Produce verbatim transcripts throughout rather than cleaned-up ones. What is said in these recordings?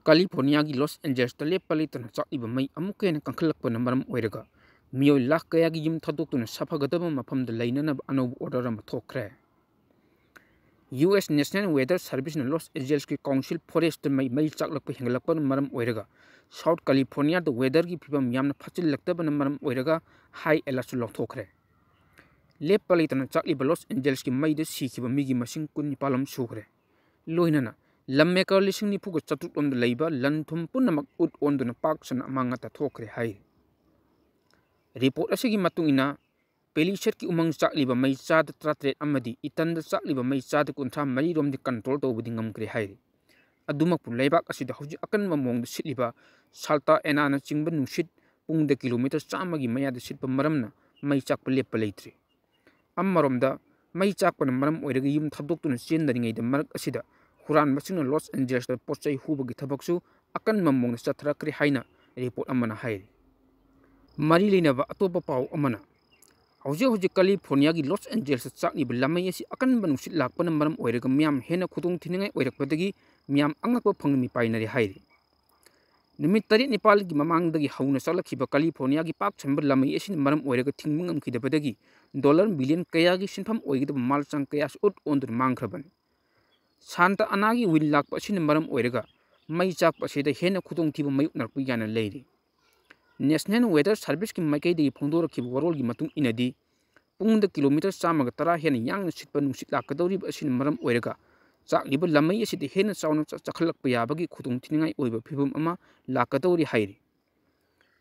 ꯀꯦꯂꯤꯐꯣꯔꯅꯤꯌꯥꯒꯤ loss ꯑꯦꯟꯖꯦꯜꯁꯇ ꯂꯦꯞꯄ ꯂꯩꯇꯅ ꯆꯥꯛꯂꯤꯕ ꯃꯩ ꯑꯃꯨꯛꯀ ꯍꯦꯟꯅ ꯀꯟꯈꯠꯂꯛꯄꯅ ꯃꯔꯝ ꯑꯣꯏꯔꯒ ꯃꯤꯑꯣꯏ ꯂꯥꯈ ꯀꯌꯥꯒꯤ ꯌꯨꯝ ꯊꯥꯗꯣꯛꯇꯨꯅ ꯁꯥꯐꯒꯗꯕ ꯃꯐꯝꯗ ꯂꯩꯅꯅꯕ ꯑꯅꯧꯕ ꯑꯣꯔꯗꯔ ꯑꯃ ꯊꯣꯛꯈ꯭ꯔꯦ꯫ ꯌꯨ ꯑꯦꯁ National Weather Serviceꯅ ꯂꯣꯁ ꯑꯦꯟꯖꯦꯜꯁꯀꯤ ꯀꯥꯎꯟꯁꯤꯜ ꯐꯣꯔꯦꯁꯇ ꯃꯩ, ꯃꯩ ꯆꯥꯛꯂꯛꯄ ꯍꯦꯟꯒꯠꯂꯛꯄꯅ ꯃꯔꯝ ꯑꯣꯏꯔꯒ ꯁꯥꯎꯠ ꯀꯦꯂꯤꯐꯣꯔꯅꯤꯌꯥꯗ ꯋꯦꯗꯔꯒꯤ ꯐꯤꯕꯝ ꯌꯥꯝꯅ ꯐꯠꯆꯤꯜꯂꯛꯇꯕꯅ ꯃꯔꯝ ꯑꯣꯏꯔꯒ ꯍꯥꯏ ꯑꯦꯂꯔꯠꯁꯨ ꯂꯧꯊꯣꯛꯈ꯭ꯔꯦ꯫ ꯂꯦꯞꯄ ꯂꯩꯇꯅ ꯆꯥꯛꯂꯤꯕ ꯂꯣꯁ ꯑꯦꯟꯖꯦꯜꯁꯀꯤ ꯃꯩꯗ ꯁꯤꯈꯤꯕ ꯃꯤꯒꯤ ꯃꯁꯤꯡ ꯀꯨꯟꯅꯤꯄꯥꯜ ꯑꯃ ꯁꯨꯈ꯭ꯔꯦ꯫ ꯂꯣꯏꯅꯅ ꯂꯝ ꯑꯦꯀꯔ ꯂꯤꯁꯤꯡ ꯅꯤꯐꯨꯒ ꯆꯥꯇ꯭ꯔꯨꯛ ꯂꯣꯝꯗ ꯂꯩꯕ ꯂꯟ ꯊꯨꯝ ꯄꯨꯝꯅꯃꯛ ꯎꯠ ꯑꯣꯟꯗꯨꯅ ꯄꯥꯛ ꯁꯟꯅ ꯑꯃꯥꯡ ꯑꯇꯥ ꯊꯣꯛꯈ꯭ꯔꯦ ꯍꯥꯏꯔꯤ꯫ ꯔꯤꯄꯣꯔꯠ ꯑꯁꯤꯒꯤ ꯃꯇꯨꯡ ꯏꯟꯅ, ꯄꯦꯂꯤꯁꯦꯠꯀꯤ ꯎꯃꯪ ꯆꯥꯛꯂꯤꯕ ꯃꯩ ꯆꯥꯗ ꯇꯔꯥꯇꯔꯦꯠ ꯑꯃꯗꯤ ꯏꯇꯟꯗ ꯆꯥꯛꯂꯤꯕ ꯃꯩ ꯆꯥꯗ ꯀꯨꯟꯊ꯭ꯔꯥ ꯃꯔꯤ ꯔꯣꯝꯗꯤ ꯀꯟꯇ꯭ꯔꯣꯜ ꯇꯧꯕꯗꯤ ꯉꯝꯈ꯭ꯔꯦ ꯍꯥꯏꯔꯤ꯫ ꯑꯗꯨꯃꯛꯄꯨ ꯂꯩꯕꯥꯛ ꯑꯁꯤꯗ ꯍꯧꯖꯤꯛ ꯑꯀꯟꯕ ꯃꯑꯣꯡꯗ ꯁꯤꯠꯂꯤꯕ ꯁꯥꯜꯇꯥ ꯑꯦꯅꯥꯅꯆꯤꯡꯕ ꯅꯨꯡꯁꯤꯠ ꯄꯨꯡꯗ ꯀꯤꯂꯣꯃꯤꯇꯔ ꯆꯥꯝꯃꯒꯤ ꯃꯌꯥꯗ ꯁꯤꯠꯄ ꯃꯔꯝꯅ ꯃꯩ ꯆꯥꯛꯄ ꯂꯦꯞꯄ ꯂꯩꯇ꯭ꯔꯤ꯫ ꯑꯃꯔꯣꯝꯗ, ꯃꯩ ꯆꯥꯛꯄꯅ ꯃꯔꯝ ꯑꯣꯏꯔꯒ ꯌꯨꯝ ꯊꯥꯗꯣꯛꯇꯨꯅ ꯆꯦꯟꯅꯔꯤꯉꯩꯗ ꯃꯔꯛ ꯑꯁꯤꯗ ꯍꯨꯔꯥꯟꯕꯁꯤꯡꯅ ꯂꯣꯁ ꯑꯦꯟꯖꯦꯜꯁꯇ ꯄꯣꯠ ꯆꯩ ꯍꯨꯕꯒꯤ ꯊꯕꯛꯁꯨ ꯑꯀꯟꯕ ꯃꯑꯣꯡꯗ ꯆꯠꯊꯔꯛꯈ꯭ꯔꯦ ꯍꯥꯏꯅ ꯔꯤꯄꯣꯔꯠ ꯑꯃꯅ ꯍꯥꯏꯔꯤ꯫ ꯃꯔꯤ ꯂꯩꯅꯕ ꯑꯇꯣꯞꯄ ꯄꯥꯎ ꯑꯃꯅ, ꯍꯧꯖꯤꯛ ꯍꯧꯖꯤꯛ ꯀꯦꯂꯤꯐꯣꯔꯅꯤꯌꯥꯒꯤ ꯂꯣꯁ ꯑꯦꯟꯖꯦꯜꯁꯇ ꯆꯥꯛꯂꯤꯕ ꯂꯥꯃꯩ ꯑꯁꯤ ꯑꯀꯟꯕ ꯅꯨꯡꯁꯤꯠ ꯂꯥꯛꯄꯅ ꯃꯔꯝ ꯑꯣꯏꯔꯒ ꯃꯤꯌꯥꯝ ꯍꯦꯟꯅ ꯈꯨꯗꯣꯡꯊꯤꯅꯤꯡꯉꯥꯏ ꯑꯣꯏꯔꯛꯄꯗꯒꯤ ꯃꯤꯌꯥꯝ ꯑꯉꯛꯄ ꯐꯪꯅ ꯃꯤꯄꯥꯏꯅꯔꯦ ꯍꯥꯏꯔꯤ꯫ ꯅꯨꯃꯤꯠ ꯇꯔꯦꯠ ꯅꯤꯄꯥꯜꯒꯤ ꯃꯃꯥꯡꯗꯒꯤ ꯍꯧꯅ ꯆꯥꯛꯂꯛꯈꯤꯕ ꯀꯦꯂꯤꯐꯣꯔꯅꯤꯌꯥꯒꯤ ꯄꯥꯛ ꯁꯟꯕ ꯂꯥꯃꯩ ꯑꯁꯤꯅ ꯃꯔꯝ ꯑꯣꯏꯔꯒ ꯊꯤꯡꯕ ꯉꯝꯈꯤꯗꯕꯗꯒꯤ ꯗꯣꯂꯔ ꯕꯤꯂꯤꯌꯟ ꯀꯌꯥꯒꯤ ꯁꯦꯟꯐꯝ ꯑꯣꯏꯒꯗꯕ ꯃꯥꯜ ꯆꯥꯡ ꯀꯌꯥꯁꯨ ꯎꯠ ꯑꯣꯟꯗꯨꯅ ꯃꯥꯡꯈ꯭ꯔꯕꯅꯤ꯫ ꯁꯥꯟꯇꯥ ꯑꯅꯥꯒꯤ ꯋꯤꯟ ꯂꯥꯛꯄ ꯑꯁꯤꯅ ꯃꯔꯝ ꯑꯣꯏꯔꯒ ꯃꯩ ꯆꯥꯛꯄ ꯑꯁꯤꯗ ꯍꯦꯟꯅ ꯈꯨꯗꯣꯡꯊꯤꯕ ꯃꯥꯌꯣꯛꯅꯔꯛꯄ ꯌꯥꯅ ꯂꯩꯔꯤ꯫ National Weather Serviceꯀꯤ ꯃꯥꯏꯀꯩꯗꯒꯤ ꯐꯣꯡꯗꯣꯔꯛꯈꯤꯕ ꯋꯥꯔꯣꯜꯒꯤ ꯃꯇꯨꯡ ꯏꯟꯅꯗꯤ, ꯄꯨꯡꯗ ꯀꯤꯂꯣꯃꯤꯇꯔ ꯆꯥꯝꯃꯒ ꯇꯔꯥ ꯍꯦꯟꯅ ꯌꯥꯡꯅ ꯁꯤꯠꯄ ꯅꯨꯡꯁꯤꯠ ꯂꯥꯛꯀꯗꯧꯔꯤꯕ ꯑꯁꯤꯅ ꯃꯔꯝ ꯑꯣꯏꯔꯒ ꯆꯥꯛꯂꯤꯕ ꯂꯥꯃꯩ ꯑꯁꯤꯗ ꯍꯦꯟꯅ ꯆꯥꯎꯅ ꯆꯥ-, ꯆꯥꯈꯠꯂꯛꯄ ꯌꯥꯕꯒꯤ ꯈꯨꯗꯣꯡꯊꯤꯅꯤꯡꯉꯥꯏ ꯑꯣꯏꯕ ꯐꯤꯕꯝ ꯑꯃ ꯂꯥꯛꯀꯗꯧꯔꯤ ꯍꯥꯏꯔꯤ꯫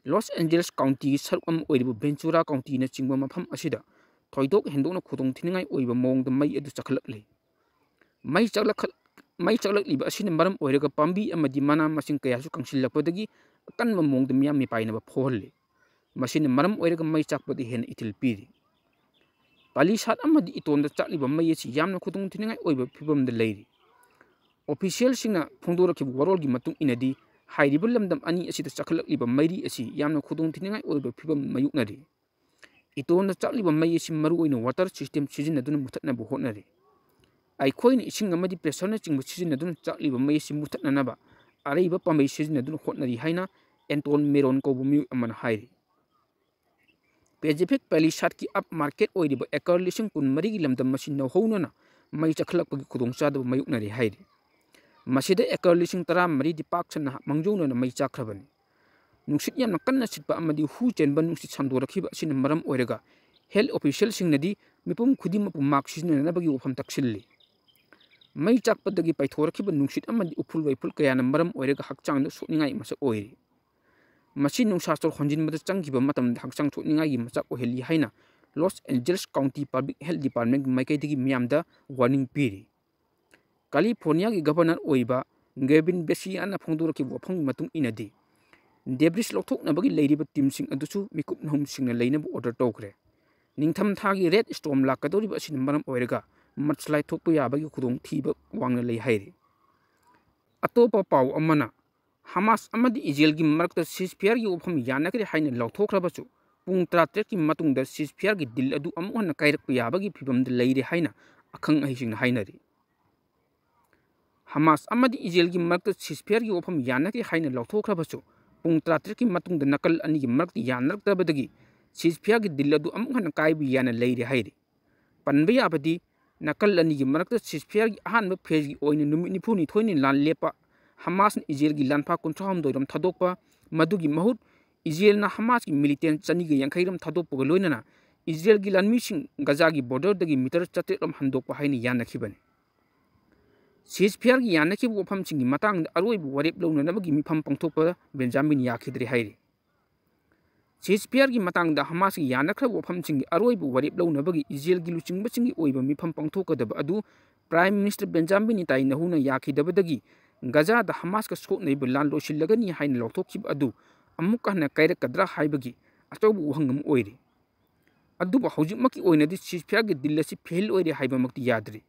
ꯂꯣꯁ ꯑꯦꯟꯖꯦꯜꯁ ꯀꯥꯎꯟꯇꯤꯒꯤ ꯁꯔꯨꯛ ꯑꯃ ꯑꯣꯏꯔꯤꯕ ꯚꯦꯟꯆꯨꯔꯥ ꯀꯥꯎꯟꯇꯤꯅꯆꯤꯡꯕ ꯃꯐꯝ ꯑꯁꯤꯗ ꯊꯣꯏꯗꯣꯛ ꯍꯦꯟꯗꯣꯛꯅ ꯈꯨꯗꯣꯡꯊꯤꯅꯤꯡꯉꯥꯏ ꯑꯣꯏꯕ ꯃꯑꯣꯡꯗ ꯃꯩ ꯑꯗꯨ ꯆꯥꯈꯠꯂꯛꯂꯤ꯫ ꯃꯩ ꯆꯥꯛꯂꯛꯈꯠ-, ꯃꯩ ꯆꯥꯛꯂꯛꯂꯤꯕ ꯑꯁꯤꯅ ꯃꯔꯝ ꯑꯣꯏꯔꯒ ꯄꯥꯝꯕꯤ ꯑꯃꯗꯤ ꯃꯅꯥ ꯃꯁꯤꯡ ꯀꯌꯥꯁꯨ ꯀꯪꯁꯤꯜꯂꯛꯄꯗꯒꯤ ꯑꯀꯟꯕ ꯃꯑꯣꯡꯗ ꯃꯤꯌꯥꯝ ꯃꯤꯄꯥꯏꯅꯕ ꯐꯥꯎꯍꯜꯂꯤ꯫ ꯃꯁꯤꯅ ꯃꯔꯝ ꯑꯣꯏꯔꯒ ꯃꯩ ꯆꯥꯛꯄꯗ ꯍꯦꯟꯅ ꯏꯊꯤꯜ ꯄꯤꯔꯤ꯫ ꯄꯥꯂꯤꯁꯥꯠ ꯑꯃꯗꯤ ꯏꯇꯣꯟꯗ ꯆꯥꯛꯂꯤꯕ ꯃꯩ ꯑꯁꯤ ꯌꯥꯝꯅ ꯈꯨꯗꯣꯡꯊꯤꯅꯤꯡꯉꯥꯏ ꯑꯣꯏꯕ ꯐꯤꯕꯝꯗ ꯂꯩꯔꯤ꯫ ꯑꯣꯐꯤꯁꯤꯌꯦꯜꯁꯤꯡꯅ ꯐꯣꯡꯗꯣꯔꯛꯈꯤꯕ ꯋꯥꯔꯣꯜꯒꯤ ꯃꯇꯨꯡ ꯏꯟꯅꯗꯤ, ꯍꯥꯏꯔꯤꯕ ꯂꯝꯗꯝ ꯑꯅꯤ ꯑꯁꯤꯗ ꯆꯥꯈꯠꯂꯛꯂꯤꯕ ꯃꯩꯔꯤ ꯑꯁꯤ ꯌꯥꯝꯅ ꯈꯨꯗꯣꯡꯊꯤꯅꯤꯡꯉꯥꯏ ꯑꯣꯏꯕ ꯐꯤꯕꯝ ꯃꯥꯌꯣꯛꯅꯔꯤ꯫ ꯏꯇꯣꯟꯗ ꯆꯥꯛꯂꯤꯕ ꯃꯩ ꯑꯁꯤ ꯃꯔꯨꯑꯣꯏꯅ ꯋꯥꯇꯔ ꯁꯤꯁꯇꯦꯝ ꯁꯤꯖꯤꯟꯅꯗꯨꯅ ꯃꯨꯊꯠꯅꯕ ꯍꯣꯠꯅꯔꯤ꯫ ꯑꯩꯈꯣꯏꯅ ꯏꯁꯤꯡ ꯑꯃꯗꯤ ꯄ꯭ꯔꯦꯁꯔꯅꯆꯤꯡꯕ ꯁꯤꯖꯤꯟꯅꯗꯨꯅ ꯆꯥꯛꯂꯤꯕ ꯃꯩ ꯑꯁꯤ ꯃꯨꯊꯠꯅꯅꯕ ꯑꯔꯩꯕ ꯄꯥꯝꯕꯩ ꯁꯤꯖꯤꯟꯅꯗꯨꯅ ꯍꯣꯠꯅꯔꯤ ꯍꯥꯏꯅ ꯑꯦꯟꯇꯣꯟ ꯃꯦꯔꯣꯟ ꯀꯧꯕ ꯃꯤꯑꯣꯏ ꯑꯃꯅ ꯍꯥꯏꯔꯤ꯫ ꯄꯦꯁꯤꯐꯤꯛ ꯄꯦꯂꯤꯁꯥꯠꯀꯤ ꯑꯞ ꯃꯥꯔꯀꯦꯠ ꯑꯣꯏꯔꯤꯕ ꯑꯦꯀꯔ ꯂꯤꯁꯤꯡ ꯀꯨꯟ ꯃꯔꯤꯒꯤ ꯂꯝꯗꯝ ꯑꯁꯤ ꯅꯧꯍꯧꯅꯅ ꯃꯩ ꯆꯥꯛꯈꯠꯂꯛꯄꯒꯤ ꯈꯨꯗꯣꯡꯆꯥꯗꯕ ꯃꯥꯌꯣꯛꯅꯔꯤ ꯍꯥꯏꯔꯤ꯫ ꯃꯁꯤꯗ ꯑꯦꯀꯔ ꯂꯤꯁꯤꯡ ꯇꯔꯥꯃꯔꯤꯗꯤ ꯄꯥꯛ ꯁꯟꯅ ꯃꯥꯡꯖꯧꯅꯅ ꯃꯩ ꯆꯥꯛꯈ꯭ꯔꯕꯅꯤ꯫ ꯅꯨꯡꯁꯤꯠ ꯌꯥꯝꯅ ꯀꯟꯅ ꯁꯤꯠꯄ ꯑꯃꯗꯤ ꯍꯨ ꯆꯦꯟꯕ ꯅꯨꯡꯁꯤꯠ ꯁꯟꯗꯣꯔꯛꯈꯤꯕ ꯑꯁꯤꯅ ꯃꯔꯝ ꯑꯣꯏꯔꯒ ꯍꯦꯜꯊ ꯑꯣꯐꯤꯁꯤꯌꯦꯜꯁꯤꯡꯅꯗꯤ ꯃꯤꯄꯨꯝ ꯈꯨꯗꯤꯡꯃꯛꯄꯨ ꯃꯥꯛꯁ ꯁꯤꯖꯤꯟꯅꯅꯕꯒꯤ ꯋꯥꯐꯝ ꯇꯛꯁꯤꯜꯂꯤ꯫ ꯃꯩ ꯆꯥꯛꯄꯗꯒꯤ ꯄꯥꯏꯊꯣꯔꯛꯈꯤꯕ ꯅꯨꯡꯁꯤꯠ ꯑꯃꯗꯤ ꯎꯐꯨꯜ ꯋꯥꯏꯐꯨꯜ ꯀꯌꯥꯅ ꯃꯔꯝ ꯑꯣꯏꯔꯒ ꯍꯛꯆꯥꯡꯗ ꯁꯣꯛꯅꯤꯡꯉꯥꯏ ꯃꯁꯛ ꯑꯣꯏꯔꯤ꯫ ꯃꯁꯤ ꯅꯨꯡꯁꯥ ꯁꯣꯔ ꯍꯣꯟꯖꯤꯟꯕꯗ ꯆꯪꯈꯤꯕ ꯃꯇꯝꯗ ꯍꯛꯆꯥꯡ ꯁꯣꯛꯅꯤꯡꯉꯥꯏꯒꯤ ꯃꯆꯥꯛ ꯑꯣꯏꯍꯜꯂꯤ ꯍꯥꯏꯅ Los Angeles county public health ꯗꯤꯄꯥꯔꯠꯃꯦꯟꯒꯤ ꯃꯥꯏꯀꯩꯗꯒꯤ ꯃꯤꯌꯥꯝꯗ ꯋꯥꯔꯅꯤꯡ ꯄꯤꯔꯤ꯫ ꯀꯥꯂꯤꯐꯣꯔꯅꯤꯌꯥꯒꯤ ꯒꯚꯔꯅꯔ ꯑꯣꯏꯔꯤꯕ ꯒꯦꯕꯤꯟ ꯕꯦꯁꯤꯌꯥꯅ ꯐꯣꯡꯗꯣꯔꯛꯈꯤꯕ ꯋꯥꯐꯝꯒꯤ ꯃꯇꯨꯡ ꯏꯟꯅꯗꯤ, ꯗꯦꯕ꯭ꯔꯤꯁ ꯂꯧꯊꯣꯛꯅꯕꯒꯤ ꯂꯩꯔꯤꯕ ꯇꯤꯝꯁꯤꯡ ꯑꯗꯨꯁꯨ ꯃꯤꯀꯨꯞ ꯅꯍꯨꯝꯁꯤꯡꯅ ꯂꯩꯅꯕ ꯑꯣꯔꯗꯔ ꯇꯧꯈ꯭ꯔꯦ꯫ ꯅꯤꯡꯊꯝꯊꯥꯒꯤ ꯔꯦꯠ ꯁ꯭ꯇꯣꯔꯝ ꯂꯥꯛꯀꯗꯧꯔꯤꯕ ꯑꯁꯤꯅ ꯃꯔꯝ ꯑꯣꯏꯔꯒ ꯃꯗꯁ꯭ꯂꯥꯏꯗ ꯊꯣꯛꯄ ꯌꯥꯕꯒꯤ ꯈꯨꯗꯣꯡꯊꯤꯕ ꯋꯥꯡꯅ ꯂꯩ ꯍꯥꯏꯔꯤ꯫ ꯑꯇꯣꯞꯄ ꯄꯥꯎ ꯑꯃꯅ, ꯍꯃꯥꯁ ꯑꯃꯗꯤ ꯏꯖꯔꯦꯜꯒꯤ ꯃꯔꯛꯇ ꯁꯤꯖꯐꯤꯌꯔꯒꯤ ꯋꯥꯐꯝ ꯌꯥꯅꯈ꯭ꯔꯦ ꯍꯥꯏꯅ ꯂꯥꯎꯊꯣꯛꯈ꯭ꯔꯕꯁꯨ, ꯄꯨꯡ ꯇꯔꯥꯇꯔꯦꯠꯀꯤ ꯃꯇꯨꯡꯗ ꯁꯤꯖꯐꯤꯌꯔꯒꯤ ꯗꯤꯜ ꯑꯗꯨ ꯑꯃꯨꯛ ꯍꯟꯅ ꯀꯥꯏꯔꯛꯄ ꯌꯥꯕꯒꯤ ꯐꯤꯕꯝꯗ ꯂꯩꯔꯦ ꯍꯥꯏꯅ ꯑꯈꯪ ꯑꯍꯩꯁꯤꯡꯅ ꯍꯥꯏꯅꯔꯤ꯫ ꯍꯃꯥꯁ ꯑꯃꯗꯤ ꯏꯖꯔꯦꯜꯒꯤ ꯃꯔꯛꯇ ꯁꯤꯖꯐꯤꯌꯔꯒꯤ ꯋꯥꯐꯝ ꯌꯥꯅꯈ꯭ꯔꯦ ꯍꯥꯏꯅ ꯂꯥꯎꯊꯣꯛꯈ꯭ꯔꯕꯁꯨ, ꯄꯨꯡ ꯇꯔꯥꯇꯔꯦꯠꯀꯤ ꯃꯇꯨꯡꯗ ꯅꯥꯀꯜ ꯑꯅꯤꯒꯤ ꯃꯔꯛꯇ ꯌꯥꯅꯔꯛꯇꯕꯗꯒꯤ ꯁꯤꯖꯐꯤꯌꯔꯒꯤ ꯗꯤꯜ ꯑꯗꯨ ꯑꯃꯨꯛ ꯍꯟꯅ ꯀꯥꯏꯕ ꯌꯥꯅ ꯂꯩꯔꯦ ꯍꯥꯏꯔꯤ꯫ ꯄꯟꯕ ꯌꯥꯕꯗꯤ, ꯅꯥꯀꯜ ꯑꯅꯤꯒꯤ ꯃꯔꯛꯇ ꯁꯤꯖꯐꯤꯌꯔꯒꯤ ꯑꯍꯥꯟꯕ ꯐꯦꯖꯒꯤ ꯑꯣꯏꯅ ꯅꯨꯃꯤꯠ ꯅꯤꯐꯨꯅꯤꯊꯣꯏꯅꯤ ꯂꯥꯟ ꯂꯦꯞꯄ ꯍꯃꯥꯁꯅ ꯏꯖꯔꯦꯜꯒꯤ ꯂꯥꯟꯐꯥ ꯀꯨꯟꯊ꯭ꯔꯥꯍꯨꯝꯗꯣꯏ ꯔꯣꯝ ꯊꯥꯗꯣꯛꯄ, ꯃꯗꯨꯒꯤ ꯃꯍꯨꯠ ꯏꯖꯔꯦꯜꯅ ꯍꯃꯥꯁꯀꯤ ꯃꯤꯂꯤꯇꯦꯟ ꯆꯅꯤꯒ ꯌꯥꯡꯈꯩ ꯔꯣꯝ ꯊꯥꯗꯣꯛꯄꯒ ꯂꯣꯏꯅꯅ ꯏꯖꯔꯦꯜꯒꯤ ꯂꯥꯟꯃꯤꯁꯤꯡ ꯒꯖꯥꯒꯤ ꯕꯣꯔꯗꯔꯗꯒꯤ ꯃꯤꯇꯔ ꯆꯥꯇ꯭ꯔꯦꯠ ꯔꯣꯝ ꯍꯟꯗꯣꯛꯄ ꯍꯥꯏꯅ ꯌꯥꯅꯈꯤꯕꯅꯤ꯫ ꯁꯤꯖꯐꯤꯌꯔꯒꯤ ꯌꯥꯅꯈꯤꯕ ꯋꯥꯐꯝꯁꯤꯡꯒꯤ ꯃꯇꯥꯡꯗ ꯑꯔꯣꯏꯕ ꯋꯥꯔꯦꯞ ꯂꯧꯅꯅꯕꯒꯤ ꯃꯤꯐꯝ ꯄꯥꯡꯊꯣꯛꯄꯗ ꯕꯦꯟꯖꯥꯃꯤꯟ ꯌꯥꯈꯤꯗ꯭ꯔꯦ ꯍꯥꯏꯔꯤ꯫ ꯁꯤꯖꯐꯤꯌꯔꯒꯤ ꯃꯇꯥꯡꯗ ꯍꯃꯥꯁꯀꯤ ꯌꯥꯅꯈ꯭ꯔꯕ ꯋꯥꯐꯝꯁꯤꯡꯒꯤ ꯑꯔꯣꯏꯕ ꯋꯥꯔꯦꯞ ꯂꯧꯅꯕꯒꯤ ꯏꯖꯔꯦꯜꯒꯤ ꯂꯨꯆꯤꯡꯕꯁꯤꯡꯒꯤ ꯑꯣꯏꯕ ꯃꯤꯐꯝ ꯄꯥꯡꯊꯣꯛꯀꯗꯕ ꯑꯗꯨ ꯄ꯭ꯔꯥꯏꯝ ꯃꯤꯅꯤꯁꯇꯔ ꯕꯦꯟꯖꯥꯃꯤꯟ ꯅꯦꯇꯥꯟꯌꯥꯍꯨꯅ ꯌꯥꯈꯤꯗꯕꯗꯒꯤ ꯒꯖꯥꯗ ꯍꯃꯥꯁꯀ ꯁꯣꯛꯅꯔꯤꯕ ꯂꯥꯟ ꯂꯣꯏꯁꯤꯜꯂꯒꯅꯤ ꯍꯥꯏꯅ ꯂꯥꯎꯊꯣꯛꯈꯤꯕ ꯑꯗꯨ ꯑꯃꯨꯛꯀ ꯍꯟꯅ ꯀꯥꯏꯔꯛꯀꯗ꯭ꯔꯥ ꯍꯥꯏꯕꯒꯤ ꯑꯆꯧꯕ ꯋꯥꯍꯪ ꯑꯃ ꯑꯣꯏꯔꯤ꯫ ꯑꯗꯨꯕꯨ ꯍꯧꯖꯤꯛꯃꯛꯀꯤ ꯑꯣꯏꯅꯗꯤ ꯁꯤꯖꯐꯤꯌꯔꯒꯤ ꯗꯤꯜ ꯑꯁꯤ ꯐꯦꯜ ꯑꯣꯏꯔꯦ ꯍꯥꯏꯕꯃꯛꯇꯤ ꯌꯥꯗ꯭ꯔꯤ꯫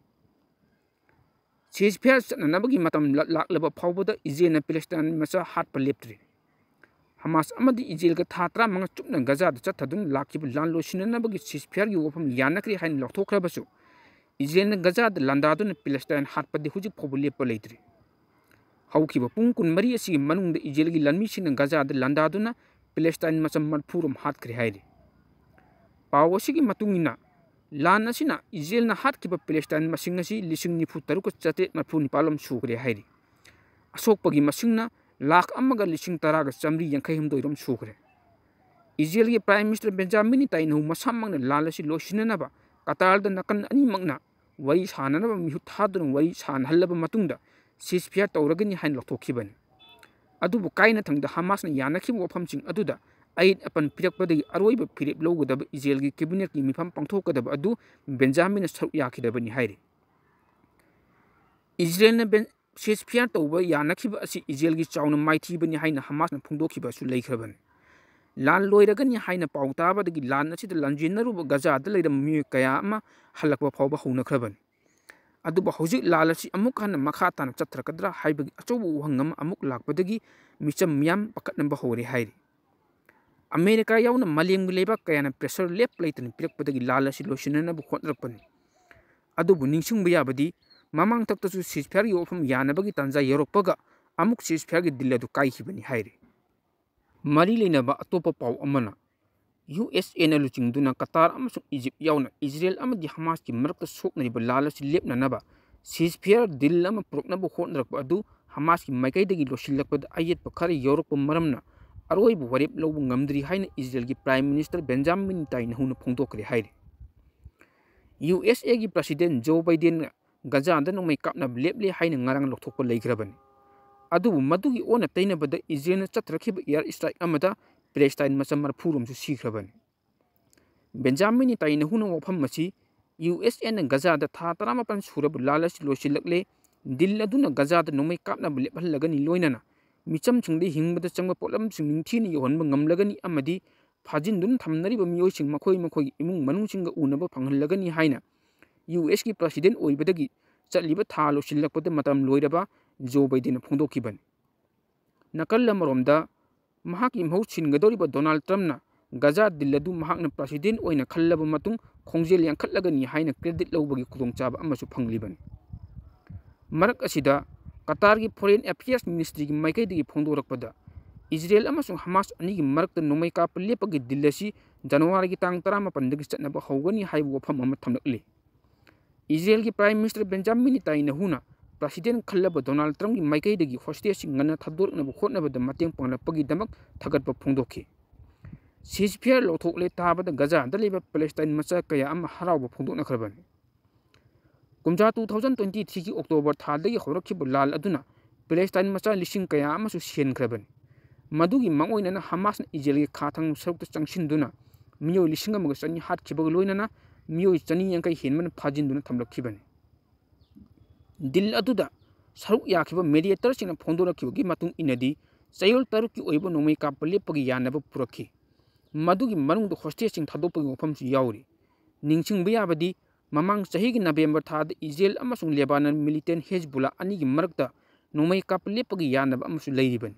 ꯁꯤꯖꯐꯤꯌꯔ ꯆꯠꯅꯅꯕꯒꯤ ꯃꯇꯝ ꯂ-, ꯂꯥꯛꯂꯕ ꯐꯥꯎꯕꯗ ꯏꯖꯔꯦꯜꯅ ꯄꯦꯂꯦꯁꯇꯥꯏꯟ ꯃꯆꯥ ꯍꯥꯠꯄ ꯂꯦꯞꯇ꯭ꯔꯤ꯫ ꯍꯃꯥꯁ ꯑꯃꯗꯤ ꯏꯖꯔꯦꯜꯒ ꯊꯥ ꯇꯔꯥꯃꯉꯥ ꯆꯨꯞꯅ ꯒꯖꯥꯗ ꯆꯠꯊꯗꯨꯅ ꯂꯥꯛꯈꯤꯕ ꯂꯥꯟ ꯂꯣꯏꯁꯤꯟꯅꯅꯕꯒꯤ ꯁꯤꯖꯐꯤꯌꯔꯒꯤ ꯋꯥꯐꯝ ꯌꯥꯅꯈ꯭ꯔꯦ ꯍꯥꯏꯅ ꯂꯥꯎꯊꯣꯛꯈ꯭ꯔꯕꯁꯨ, ꯏꯖꯔꯦꯜꯅ ꯒꯖꯥꯗ ꯂꯥꯟꯗꯥꯗꯨꯅ ꯄꯦꯂꯦꯁꯇꯥꯏꯟ ꯍꯥꯠꯄꯗꯤ ꯍꯧꯖꯤꯛ ꯐꯥꯎꯕ ꯂꯦꯞꯄ ꯂꯩꯇ꯭ꯔꯤ꯫ ꯍꯧꯈꯤꯕ ꯄꯨꯡ ꯀꯨꯟꯃꯔꯤ ꯑꯁꯤꯒꯤ ꯃꯅꯨꯡꯗ ꯏꯖꯔꯦꯜꯒꯤ ꯂꯥꯟꯃꯤꯁꯤꯡꯅ ꯒꯖꯥꯗ ꯂꯥꯟꯗꯥꯗꯨꯅ ꯄꯦꯂꯦꯁꯇꯥꯏꯟ ꯃꯆꯥ ꯃꯔꯤꯐꯨ ꯔꯣꯝ ꯍꯥꯠꯈ꯭ꯔꯦ ꯍꯥꯏꯔꯤ꯫ ꯄꯥꯎ ꯑꯁꯤꯒꯤ ꯃꯇꯨꯡ ꯏꯟꯅ, ꯂꯥꯟ ꯑꯁꯤꯅ ꯏꯖꯔꯦꯜꯅ ꯍꯥꯠꯈꯤꯕ ꯄꯦꯂꯦꯁꯇꯥꯏꯟ ꯃꯁꯤꯡ ꯑꯁꯤ ꯂꯤꯁꯤꯡ ꯅꯤꯐꯨ ꯇꯔꯨꯛꯀ ꯆꯥꯇ꯭ꯔꯦꯠ ꯃꯔꯤꯐꯨ ꯅꯤꯄꯥꯜ ꯔꯣꯝ ꯁꯨꯈ꯭ꯔꯦ ꯍꯥꯏꯔꯤ꯫ ꯑꯁꯣꯛꯄꯒꯤ ꯃꯁꯤꯡꯅ ꯂꯥꯈ ꯑꯃꯒ ꯂꯤꯁꯤꯡ ꯇꯔꯥꯒ ꯆꯥꯃꯔꯤ ꯌꯥꯡꯈꯩ ꯍꯨꯝꯗꯣꯏ ꯔꯣꯝ ꯁꯨꯈ꯭ꯔꯦ꯫ ꯏꯖꯔꯦꯜꯒꯤ ꯄ꯭ꯔꯥꯏꯝ ꯃꯤꯅꯤꯁꯇꯔ ꯕꯦꯟꯖꯥꯃꯤꯟ ꯅꯦꯇꯥꯟꯌꯥꯍꯨ ꯃꯁꯥꯃꯛꯅ ꯂꯥꯟ ꯑꯁꯤ ꯂꯣꯏꯁꯤꯟꯅꯅꯕ ꯀꯇꯥꯔꯗ ꯅꯥꯀꯟ ꯑꯅꯤꯃꯛꯅ ꯋꯥꯔꯤ ꯁꯥꯅꯅꯕ ꯃꯤꯍꯨꯠ ꯊꯥꯗꯨꯅ ꯋꯥꯔꯤ ꯁꯥꯅꯍꯜꯂꯕ ꯃꯇꯨꯡꯗ ceasefire ꯇꯧꯔꯒꯅꯤ ꯍꯥꯏꯅ ꯂꯥꯎꯊꯣꯛꯈꯤꯕꯅꯤ꯫ ꯑꯗꯨꯕꯨ ꯀꯥꯏꯅꯊꯪꯗ ꯍꯃꯥꯁꯅ ꯌꯥꯅꯈꯤꯕ ꯋꯥꯐꯝꯁꯤꯡ ꯑꯗꯨꯗ ꯑꯌꯦꯠ ꯑꯄꯟ ꯄꯤꯔꯛꯄꯗꯒꯤ ꯑꯔꯣꯏꯕ ꯐꯤꯔꯦꯞ ꯂꯧꯒꯗꯕ ꯏꯖꯔꯦꯜꯒꯤ ꯀꯦꯕꯤꯅꯦꯠꯀꯤ ꯃꯤꯐꯝ ꯄꯥꯡꯊꯣꯛꯀꯗꯕ ꯑꯗꯨ ꯕꯦꯟꯖꯥꯃꯤꯟꯅ ꯁꯔꯨꯛ ꯌꯥꯈꯤꯗꯕꯅꯤ ꯍꯥꯏꯔꯤ꯫ ꯏꯖꯔꯦꯜꯅ ꯕꯦꯟ-, ceasefire ꯇꯧꯕ ꯌꯥꯅꯈꯤꯕ ꯑꯁꯤ ꯏꯖꯔꯦꯜꯒꯤ ꯆꯥꯎꯅ ꯃꯥꯏꯊꯤꯕꯅꯤ ꯍꯥꯏꯅ ꯍꯃꯥꯁꯅ ꯐꯣꯡꯗꯣꯛꯈꯤꯕꯁꯨ ꯂꯩꯈ꯭ꯔꯕꯅꯤ꯫ ꯂꯥꯟ ꯂꯣꯏꯔꯒꯅꯤ ꯍꯥꯏꯅ ꯄꯥꯎ ꯇꯥꯕꯗꯒꯤ ꯂꯥꯟ ꯑꯁꯤꯗ ꯂꯥꯟꯖꯦꯟꯅꯔꯨꯕ ꯒꯖꯥꯗ ꯂꯩꯔꯝꯕ ꯃꯤꯑꯣꯏ ꯀꯌꯥ ꯑꯃ ꯍꯜꯂꯛꯄ ꯐꯥꯎꯕ ꯍꯧꯅꯈ꯭ꯔꯕꯅꯤ꯫ ꯑꯗꯨꯕꯨ ꯍꯧꯖꯤꯛ ꯂꯥꯟ ꯑꯁꯤ ꯑꯃꯨꯛ ꯍꯟꯅ ꯃꯈꯥ ꯇꯥꯅ ꯆꯠꯊꯔꯛꯀꯗ꯭ꯔꯥ ꯍꯥꯏꯕꯒꯤ ꯑꯆꯧꯕ ꯋꯥꯍꯪ ꯑꯃ ꯑꯃꯨꯛ ꯂꯥꯛꯄꯗꯒꯤ ꯃꯤꯆꯝ ꯃꯤꯌꯥꯝ ꯄꯥꯈꯠꯅꯕ ꯍꯧꯔꯦ ꯍꯥꯏꯔꯤ꯫ ꯑꯃꯦꯔꯤꯀꯥ ꯌꯥꯎꯅ ꯃꯥꯂꯦꯝꯒꯤ ꯂꯩꯕꯥꯛ ꯀꯌꯥꯅ pressure ꯂꯦꯞ ꯂꯩꯇꯅ ꯄꯤꯔꯛꯄꯗꯒꯤ ꯂꯥꯟ ꯑꯁꯤ ꯂꯣꯏꯁꯤꯟꯅꯅꯕ ꯍꯣꯠꯅꯔꯛꯄꯅꯤ꯫ ꯑꯗꯨꯕꯨ ꯅꯤꯡꯁꯤꯡꯕ ꯌꯥꯕꯗꯤ, ꯃꯃꯥꯡꯊꯛꯇꯁꯨ ceasefireꯒꯤ ꯋꯥꯐꯝ ꯌꯥꯅꯕꯒꯤ ꯇꯥꯟꯖꯥ ꯌꯧꯔꯛꯄꯒ ꯑꯃꯨꯛ ceasefireꯒꯤ deal ꯑꯗꯨ ꯀꯥꯏꯈꯤꯕꯅꯤ ꯍꯥꯏꯔꯤ꯫ ꯃꯔꯤ ꯂꯩꯅꯕ ꯑꯇꯣꯞꯄ ꯄꯥꯎ ꯑꯃꯅ, ꯌꯨ ꯑꯦꯁ ꯑꯦꯅ ꯂꯨꯆꯤꯡꯗꯨꯅ ꯀꯇꯥꯔ ꯑꯃꯁꯨꯡ ꯏꯖꯤꯞ ꯌꯥꯎꯅ ꯏꯖꯔꯦꯜ ꯑꯃꯗꯤ ꯍꯃꯥꯁꯀꯤ ꯃꯔꯛꯇ ꯁꯣꯛꯅꯔꯤꯕ ꯂꯥꯟ ꯑꯁꯤ ꯂꯦꯞꯅꯅꯕ ceasefire deal ꯑꯃ ꯄꯨꯔꯛꯅꯕ ꯍꯣꯠꯅꯔꯛꯄ ꯑꯗꯨ ꯍꯃꯥꯁꯀꯤ ꯃꯥꯏꯀꯩꯗꯒꯤ ꯂꯣꯏꯁꯤꯜꯂꯛꯄꯗ ꯑꯌꯦꯠꯄ ꯈꯔ ꯌꯥꯎꯔꯛꯄ ꯃꯔꯝꯅ ꯑꯔꯣꯏꯕ ꯋꯥꯔꯦꯞ ꯂꯧꯕ ꯉꯝꯗ꯭ꯔꯤ ꯍꯥꯏꯅ ꯏꯖꯔꯦꯜꯒꯤ ꯄ꯭ꯔꯥꯏꯝ ꯃꯤꯅꯤꯁꯇꯔ ꯕꯦꯟꯖꯥꯃꯤꯟ ꯅꯦꯇꯥꯟꯌꯥꯍꯨꯅ ꯐꯣꯡꯗꯣꯛꯈ꯭ꯔꯦ ꯍꯥꯏꯔꯤ꯫ ꯌꯨ ꯑꯦꯁ ꯑꯦꯒꯤ ꯄ꯭ꯔꯁꯤꯗꯦꯟ ꯖꯣ ꯕꯥꯏꯗꯦꯟꯅ ꯒꯖꯥꯗ ꯅꯣꯡꯃꯩ ꯀꯥꯞꯅꯕ ꯂꯦꯞꯂꯦ ꯍꯥꯏꯅ ꯉꯔꯥꯡ ꯂꯧꯊꯣꯛꯄ ꯂꯩꯈ꯭ꯔꯕꯅꯤ꯫ ꯑꯗꯨꯕꯨ ꯃꯗꯨꯒꯤ ꯑꯣꯟꯅ ꯇꯩꯅꯕꯗ ꯏꯖꯔꯦꯜꯅ ꯆꯠꯊꯔꯛꯈꯤꯕ air strike ꯑꯃꯗ ꯄꯦꯂꯦꯁꯇꯥꯏꯟ ꯃꯆꯥ ꯃꯔꯤꯐꯨ ꯔꯣꯝꯁꯨ ꯁꯤꯈ꯭ꯔꯕꯅꯤ꯫ ꯕꯦꯟꯖꯥꯃꯤꯟ ꯅꯦꯇꯥꯟꯌꯥꯍꯨꯅ ꯋꯥꯐꯝ ꯑꯁꯤ ꯌꯨ ꯑꯦꯁ ꯑꯦꯅ ꯒꯖꯥꯗ ꯊꯥ ꯇꯔꯥꯃꯥꯄꯜ ꯁꯨꯔꯕ ꯂꯥꯟ ꯑꯁꯤ ꯂꯣꯏꯁꯤꯜꯂꯛꯂꯦ, deal ꯑꯗꯨꯅ ꯒꯖꯥꯗ ꯅꯣꯡꯃꯩ ꯀꯥꯞꯅꯕ ꯂꯦꯞꯍꯜꯂꯒꯅꯤ, ꯂꯣꯏꯅꯅ ꯃꯤꯆꯝꯁꯤꯡꯗ ꯍꯤꯡꯕꯗ ꯆꯪꯕ ꯄꯣꯠꯂꯝꯁꯤꯡ ꯅꯤꯡꯊꯤꯅ ꯌꯧꯍꯟꯕ ꯉꯝꯂꯒꯅꯤ ꯑꯃꯗꯤ ꯐꯥꯖꯤꯟꯗꯨꯅ ꯊꯝꯅꯔꯤꯕ ꯃꯤꯑꯣꯏꯁꯤꯡ ꯃꯈꯣꯏ ꯃꯈꯣꯏꯒꯤ ꯏꯃꯨꯡ ꯃꯅꯨꯡꯁꯤꯡꯒ ꯎꯅꯕ ꯐꯪꯍꯜꯂꯒꯅꯤ ꯍꯥꯏꯅ ꯌꯨ ꯑꯦꯁꯀꯤ ꯄ꯭ꯔꯁꯤꯗꯦꯟ ꯑꯣꯏꯕꯗꯒꯤ ꯆꯠꯂꯤꯕ ꯊꯥ ꯂꯣꯏꯁꯤꯜꯂꯛꯄꯗ ꯃꯇꯝ ꯂꯣꯏꯔꯕ ꯖꯣ ꯕꯥꯏꯗꯦꯟꯅ ꯐꯣꯡꯗꯣꯛꯈꯤꯕꯅꯤ꯫ ꯅꯥꯀꯜ ꯑꯃꯔꯣꯝꯗ, ꯃꯍꯥꯛꯀꯤ ꯃꯍꯨꯠ ꯁꯤꯟꯒꯗꯧꯔꯤꯕ ꯗꯣꯅꯥꯜꯗ ꯇ꯭ꯔꯝꯞꯅ ꯒꯖꯥ deal ꯑꯗꯨ ꯃꯍꯥꯛꯅ ꯄ꯭ꯔꯁꯤꯗꯦꯟ ꯑꯣꯏꯅ ꯈꯜꯂꯕ ꯃꯇꯨꯡ ꯈꯣꯡꯖꯦꯜ ꯌꯥꯡꯈꯠꯂꯒꯅꯤ ꯍꯥꯏꯅ credit ꯂꯧꯕꯒꯤ ꯈꯨꯗꯣꯡꯆꯥꯕ ꯑꯃꯁꯨ ꯐꯪꯂꯤꯕꯅꯤ꯫ ꯃꯔꯛ ꯑꯁꯤꯗ, ꯀꯇꯥꯔꯒꯤ Foreign Affairs Ministryꯒꯤ ꯃꯥꯏꯀꯩꯗꯒꯤ ꯐꯣꯡꯗꯣꯔꯛꯄꯗ, ꯏꯖꯔꯦꯜ ꯑꯃꯁꯨꯡ ꯍꯃꯥꯁ ꯑꯅꯤꯒꯤ ꯃꯔꯛꯇ ꯅꯣꯡꯃꯩ ꯀꯥꯞꯄ ꯂꯦꯞꯄꯒꯤ ꯗꯤꯜ ꯑꯁꯤ ꯖꯅꯋꯥꯔꯤꯒꯤ ꯇꯥꯡ ꯇꯔꯥꯃꯥꯄꯟꯗꯒꯤ ꯆꯠꯅꯕ ꯍꯧꯒꯅꯤ ꯍꯥꯏꯕ ꯋꯥꯐꯝ ꯑꯃ ꯊꯝꯂꯛꯂꯤ꯫ ꯏꯖꯔꯦꯜꯒꯤ Prime Minister Benjamin ꯅꯦꯇꯥꯟꯌꯥꯍꯨꯅ President ꯈꯜꯂꯕ Donald ꯇ꯭ꯔꯝꯞꯀꯤ ꯃꯥꯏꯀꯩꯗꯒꯤ hostage ꯁꯤꯡ ꯉꯟꯅ ꯊꯥꯗꯣꯔꯛꯅꯕ ꯍꯣꯠꯅꯕꯗ ꯃꯇꯦꯡ ꯄꯥꯡꯂꯛꯄꯒꯤꯗꯃꯛ ꯊꯥꯒꯠꯄ ꯐꯣꯡꯗꯣꯛꯈꯤ꯫ Ceasefire ꯂꯧꯊꯣꯛꯂꯦ ꯇꯥꯕꯗ ꯒꯖꯥꯗ ꯂꯩꯕ ꯄꯦꯂꯦꯁꯇꯥꯏꯟ ꯃꯆꯥ ꯀꯌꯥ ꯑꯃ ꯍꯔꯥꯎꯕ ꯐꯣꯡꯗꯣꯛꯅꯈ꯭ꯔꯕꯅꯤ꯫ ꯀꯨꯝꯖꯥ two thousand twenty threeꯒꯤ October ꯊꯥꯗꯒꯤ ꯍꯧꯔꯛꯈꯤꯕ ꯂꯥꯜ ꯑꯗꯨꯅ ꯄꯦꯂꯦꯁꯇꯥꯏꯟ ꯃꯆꯥ ꯂꯤꯁꯤꯡ ꯀꯌꯥ ꯑꯃꯁꯨ ꯁꯤꯍꯟꯈ꯭ꯔꯕꯅꯤ꯫ ꯃꯗꯨꯒꯤ ꯃꯥꯡꯑꯣꯏꯅꯅ ꯍꯃꯥꯁꯅ ꯏꯖꯔꯦꯜꯒꯤ ꯈꯥ ꯊꯪꯕ ꯁꯔꯨꯛꯇ ꯆꯪꯁꯤꯟꯗꯨꯅ ꯃꯤꯑꯣꯏ ꯂꯤꯁꯤꯡ ꯑꯃꯒ ꯆꯅꯤ ꯍꯥꯠꯈꯤꯕꯒ ꯂꯣꯏꯅꯅ ꯃꯤꯑꯣꯏ ꯆꯅꯤ ꯌꯥꯡꯈꯩ ꯍꯦꯟꯕꯅ ꯐꯥꯖꯤꯟꯗꯨꯅ ꯊꯝꯂꯛꯈꯤꯕꯅꯤ꯫ ꯗꯤꯜ ꯑꯗꯨꯗ ꯁꯔꯨꯛ ꯌꯥꯈꯤꯕ mediatorꯁꯤꯡꯅ ꯐꯣꯡꯗꯣꯔꯛꯈꯤꯕꯒꯤ ꯃꯇꯨꯡ ꯏꯟꯅꯗꯤ, ꯆꯌꯣꯜ ꯇꯔꯨꯛꯀꯤ ꯑꯣꯏꯕ ꯅꯣꯡꯃꯩ ꯀꯥꯞꯄ ꯂꯦꯞꯄꯒꯤ ꯌꯥꯅꯕ ꯄꯨꯔꯛꯈꯤ꯫ ꯃꯗꯨꯒꯤ ꯃꯅꯨꯡꯗ hostageꯁꯤꯡ ꯊꯥꯗꯣꯛꯄꯒꯤ ꯋꯥꯐꯝꯁꯨ ꯌꯥꯎꯔꯤ꯫ ꯅꯤꯡꯁꯤꯡꯕ ꯌꯥꯕꯗꯤ, ꯃꯃꯥꯡ ꯆꯍꯤꯒꯤ November ꯊꯥꯗ ꯏꯖꯔꯦꯜ ꯑꯃꯁꯨꯡ ꯂꯦꯕꯥꯅꯟ militant ꯍꯦꯖꯕꯨꯜꯂꯥ ꯑꯅꯤꯒꯤ ꯃꯔꯛꯇ ꯅꯣꯡꯃꯩ ꯀꯥꯞꯄ ꯂꯦꯞꯄꯒꯤ ꯌꯥꯅꯕ ꯑꯃꯁꯨ ꯂꯩꯔꯤꯕꯅꯤ꯫